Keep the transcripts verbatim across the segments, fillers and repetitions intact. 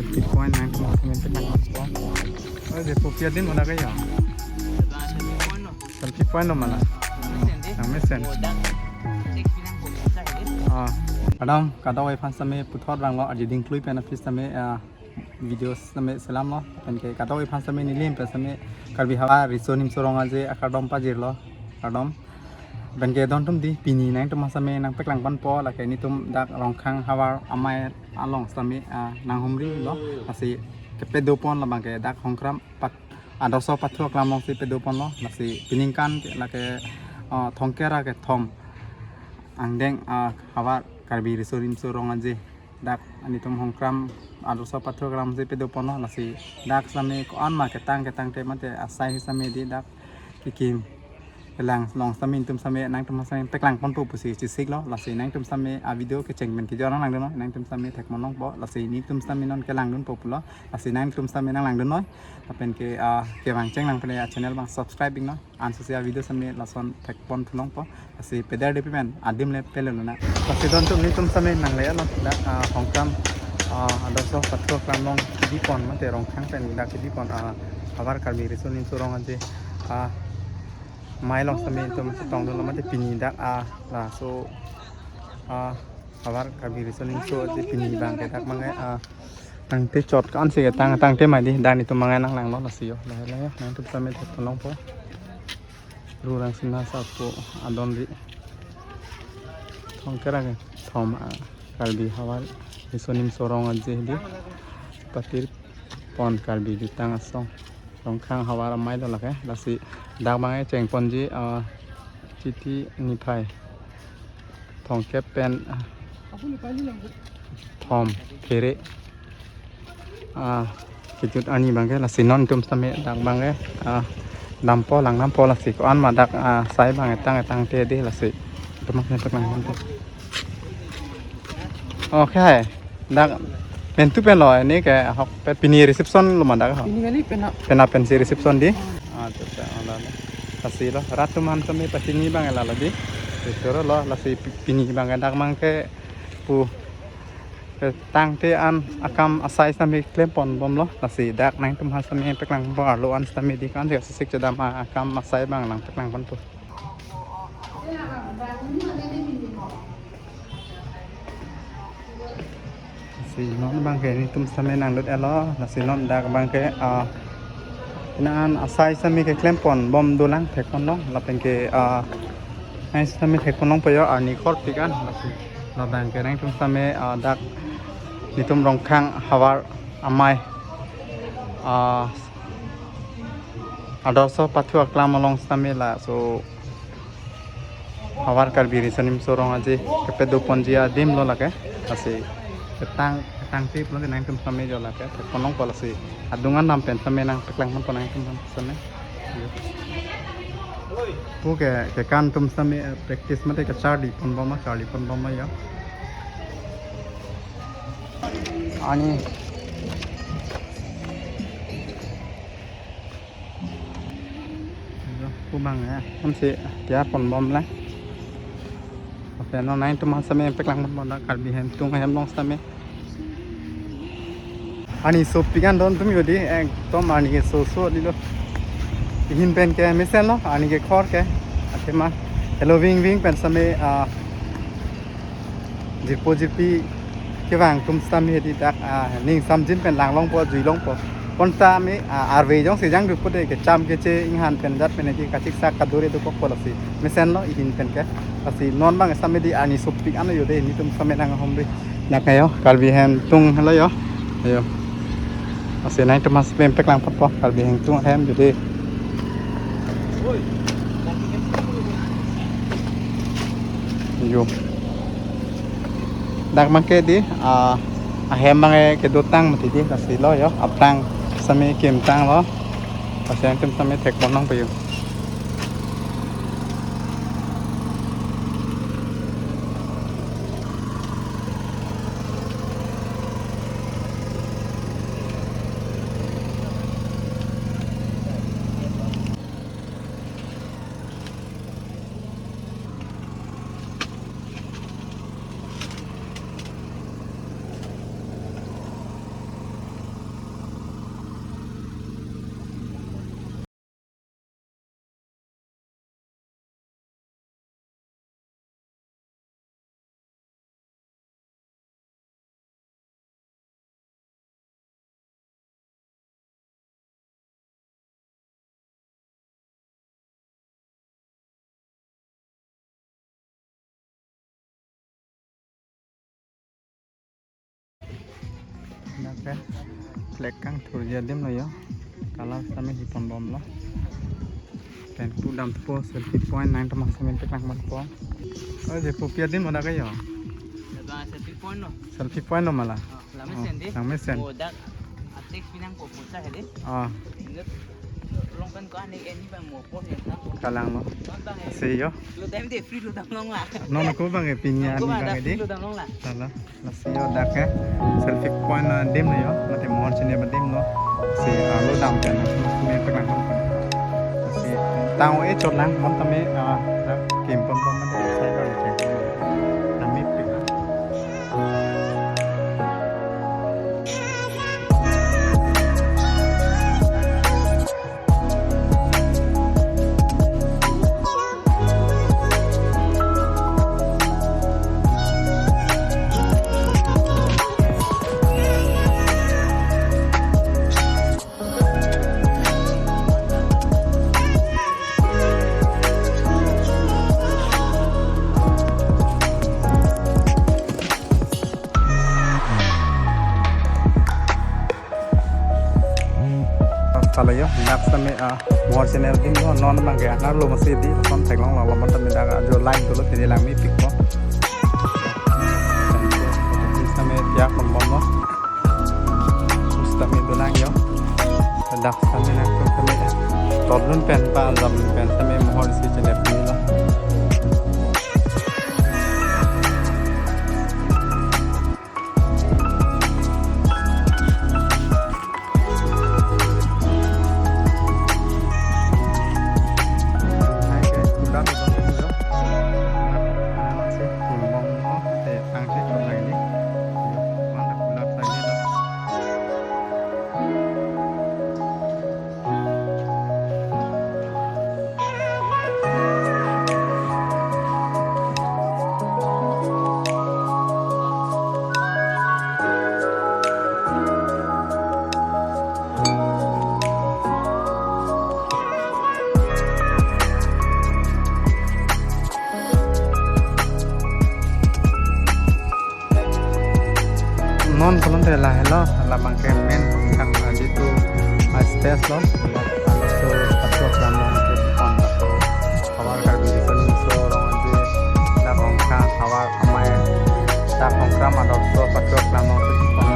Safety point nangtum asonsi peklang ponpo. Oh, je kopi adim oda kayo. Selfie point lo mana? Nang mesen. Ah, kadang kadokave aphan sitame puthot vanglo, arje dingklui pen aphi sitame, ah, video sitame selamlo. Penke kadokave aphan sitame neli pen sitame Karbi Havar Riso Nimso Rong Aje akardom pajirlo. Kardom. Penke don atum dei, pini nangtum sitame nangpeklang ponpo, lake netum dak Rongkhang Havar Amei along sitame, ah, nanghumrilo. Lasi kepedo pon labang ke dak Hongkram pat, Adorso Pathu Aklam alongsi pedo ponlo. Lasi peningkan ke lake, ah, Thongkera kethom angdeng, ah, Havar Karbi Riso Nimso Rong Aje dak netum Hongkram Adorso Pathu Aklam alongsi pedo ponlo. Lasi dak sitame ko-an ma ketang ketangte mate asai sitame dei dak kekim kelang along sitame netum sitame nangtum sitame peklang ponpo pusi chesiklo. Lasi nangtum sitame a video kecheng pen kejor nangdunnon, nangtum sitame thekpon longpo. Lasi netum sitame non kelangdunpo pulo. Lasi nangtum sitame nanglangdunnoi. Lapen ke, ah, kevang cheng lang pen a channel abang subscribe iknon. Ansose a video sitame lason thekpon thu longpo. Lasi peder de pimen adim le pelo na. Lasi don atum netum sitame nanglelo dak, ah, Hongkram, ah, Adorso Pathu Aklam along kidi pon mate Rongkhang pen dak kidi pon, ah, Havar Karbi Riso Nimso Rong Aje, ah, Amei along sitame netum chetongdunlo mate pini dak, ah, laso, ah, Havar Karbi Riso Nimso Aje pini abang ke dak mangai, ah, tangte chot ko-ansi ketang tangte mai dei, dak netum mangai nanglanglo. Lasi yo, lahai lahai nangtum sitame thekpon longpo. Rurang sina sapo adon dei. Thongkera kethom, ah, Karbi Havar Riso Nimso Rong Aje dei. Patir pon Karbi jutang asong. Rongkhang Havar Amei lo lake. Lasi dak mangai cheng ponji, ah, Chiti niphai thomkep pen, ah, thom kere, ah, kejut arni abang ke. Lasi non netum sitame dak abang ke, ah, dampo, langdampo. Lasi ko-an ma dak, ah, asai abang etang etangte dei, lasi netum sitame peklang ponpo. Okay. Dak pentu pen lo, ne ke ahok pen pini reception lo ma dak ho. Pini kali pena. Pena pensi reception dei. Ah, acha, acha, ala, ala. Lasi lo, rat atum aphan sitame pachini abang lalo dei. Betul lo, lasi pi-, pini abang dak abang ke pu, eh, tangte an akam asai sitame klem pon bomlo. Lasi dak nangtum aphan sitame peklang ponpo, arlo an sitame dei, ko-an si sik chedam akam asai abang nangpeklang ponpo. Lasi non abang ke netum sitame nanglut-etlo, lasi non dak abang ke, ah, kena an asai sitame keklem pon bom dolang, thekpon long, lapen ke, ah, nang sitame thekpon longpo yo, arni khor pik an, lasi labang ke nangtum sitame, ah, dak netum Rongkhang Havar Amei, ah, Adorso Pathu Aklam along sitame laso Havar Karbi Riso Nimso Rong Aje kepedo ponji adim lo lake. Lasi ketang, ketangte pulote nangtum sitame jo lake thekpon longpo, lasi adung anam pen sitame nangpeklang ponpo nangtum sitame. Pu ke, kekan atum sitame, eh, practice mate kacharli pon bom ma, charli pon bom ma yo. Ani. Pu abang ya, kan si tiar pon bom lang. Okay, non nangtum aphan sitame peklang ponpo dak Karbi Hemtung ahem along sitame. Arni sopik an don atum yo dei, ekdom arni ke soso dei lo. Ihin pen ke mesenlo, arni ke khor ke. Athema helo ving ving pen sitame, ah, jirpo jirpi kevang atum sitame dei dak, ah, ning samjin pen lang longpo, jui longpo. Bonta me, ah, arve jongsi jangdut pute kecham keche inghan pen jat pen ke kachiksak kadure dokokpo, lasi mesenlo ihin pen ke. Lasi non abang sitame dei arni sopik an yo dei, netum sitame nanghumri. Dak yo, Karbi Hemtung helo yo. Yo. Lasi nangtum aphan sitame peklang ponpo, Karbi Hemtung ahem yo dei. Yo. Dak abang ke dei, ah, ahem abang ke kedotang mati dei, lasi lo yo, aphrang sitame kimtanglo. Lasi nangtum sitame thekpon longpo yo. Flag kangthurji adim lo yo. Color sitame hiponbomlo. Pen pudampo selfie point nangtum aphan sitame peklang ponpo. Oh, je kopi adim lo dak yo. Labang selfie point lo. Selfie point lo mala. Ah, lamesen Oh, dei. Lamesen. Oh, dak atex pinangpo puta hedi. Ah. Inut long pen ko ani eni bang mo por ya ta. Kalang lo. Bang bang hedi. Si yo. Lodam dei, free lodam longla. Non ko bang e pinya Ko ani bang bang da hedi. Free lodam longla. Lalo. Lasi yo dak ke selfie point adim lo yo, mate mohor chini adim lo. Si, ah, lodam pen, ah, sum sum yang tengah lo. Si, tang o e chotlang, mon tame, ah, dak kim pon pon mate sai bang ke. Nami pik, ah. Chalo yo, dak sitame, ah, mohor chini adim lo, non bang ke anar lo masi di, kon theklonglo, lo mon tame dak ajo line dolo, tini lang mepikpo. Sitame tiak pon bomlo. Sitame dolang yo. Dak sitame nangtum sitame, ah, todlun pen pa, jamlun pen sitame mohor isi chenep ni lo. Non kolon te lahelo, labang ke main dak, ah, jitu, ah, stage lo, laso pathu aklam along ke pon laso havar Karbi Riso Nimso Rong Aje, dak Hongkhrang havar amei, dak Hongkhrang adorso pathu aklam along ke pon,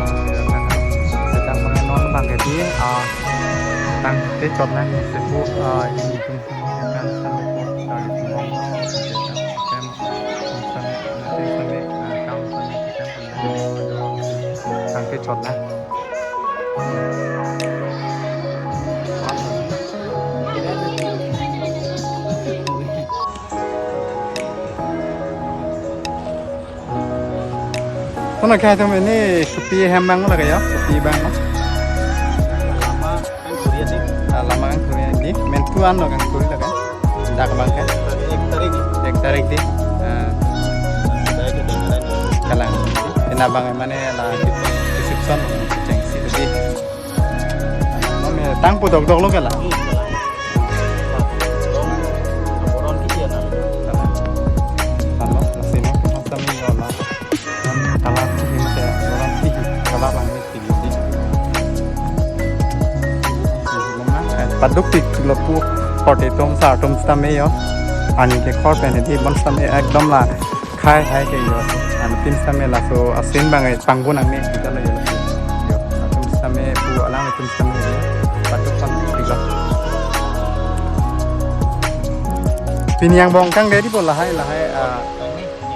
sitame non bang ke di, ah, tangte chotlang sepu, ah, ini pun kan sampai pun dari Tumbang, kan sampai, kan sampai, ah, kan sampai, kan sampai, tangte chotlang. Kono kya tum ini kopi hem bang lagi ya, kopi bang lo. Lama kan Korea sih. Ah, lama kan Korea ini. Mentu an lo kan Korea kan. Dak bang kan. Ek tarik. Ek tarik di. Ah. Saya ke dengaran. Kalang. Ina bang mana la reception ceng si tadi. Mami tang pu dok dok lo kala. Boron kiti ya na. Kalang. Kalang. Sini masam ni wala. Kalang tu him ke orang ti kalang bang ni ti ti. Paduk ti lo pu korte atum sar atum sitame yo. Ani ke kor pen di bon sitame ekdom la khai hai ke yo. Anuttin sitame laso asin bang pangbo nangme kita lo yo. Yo, atum sitame pu alanglitum sitame yo. Paduk pon ti lo. Pini angbong kangdei di bo lahai lahai, ah,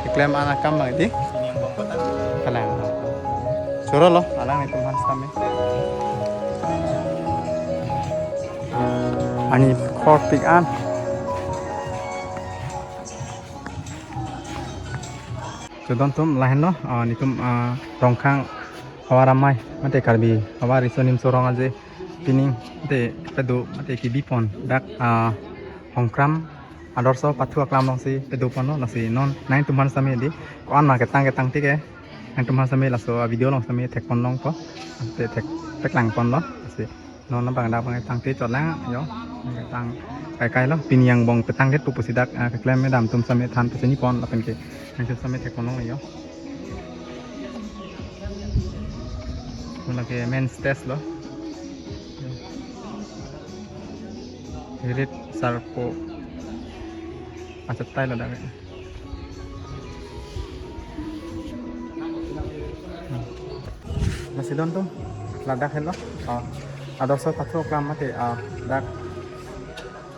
keklem an akam bang di. Kalang. Choro lo alanglitum aphan sitame. Ani khor pik an. Chodon atum lahenlo, ah, netum, ah, Rongkhang havar amei, mate Karbi havar Riso Nimso Rong Aje pining te kedo mate kebi pon dak, ah, Hongkhrang adorso pathu aklam along si kedo ponlo, lasi non nangtum aphan sitame di ko-an ma ketang ketang tik ke nangtum aphan sitame laso, ah, video along sitame thek pon longpo, te thek peklang ponlo, lasi non bang dak bang tangte chotlang yo. Tang kai kai lo, pini angbong petang det pu pusi dak, ah, keklem kedam atum sitame than pachini pon lapen ke nangtum sitame thek pon long yo. Lake main stage lo. Hirit Sarpo. Achatai lo dak. Hmm. Lasi don atum, ladak helo. Ah, Adorsho Pathu Aklam mate, ah, dak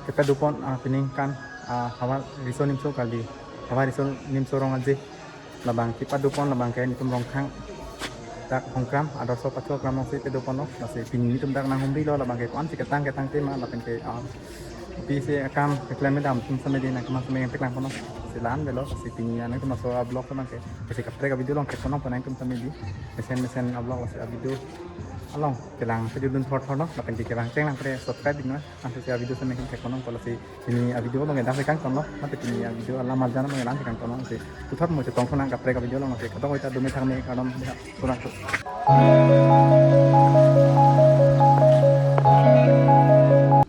kepadopon, ah, peningkan, ah, havar riso nimso kali, havar riso nimso rong aje labang kepadopon, labang ke nelitum Rongkhang dak Hongkram Adorsho Pathu Aklam alongsi padopon lo. Lasi pini nelitum dak nanghumri lo, labang ke ko-ansi ketang ketang tema lapen ke, ah, pisi akam keklem dam atum samedi nangkeman samedi nangpeklang ponlo. Lasi la-an avelo, lasi pini nangtum laso a-vlog labang ke, lasi kaprek a-video along theklong pon nangtum samedi. Mesen mesen a-vlog, lasi a-video along kelang pajutdun thorthor lo, lapen ke kevang cheng lang pre subscribe ding na. Ansi a-video seme kin theklong pon, lasi pini a-video along ke dak si kangton lo, mate pini a-video alam arjan along ke la-ansi kangton lo, lasi puthot mo chetong thunang kaprek a-video along, lasi kadokave ta dome thangme kardom, ya, kurang tu.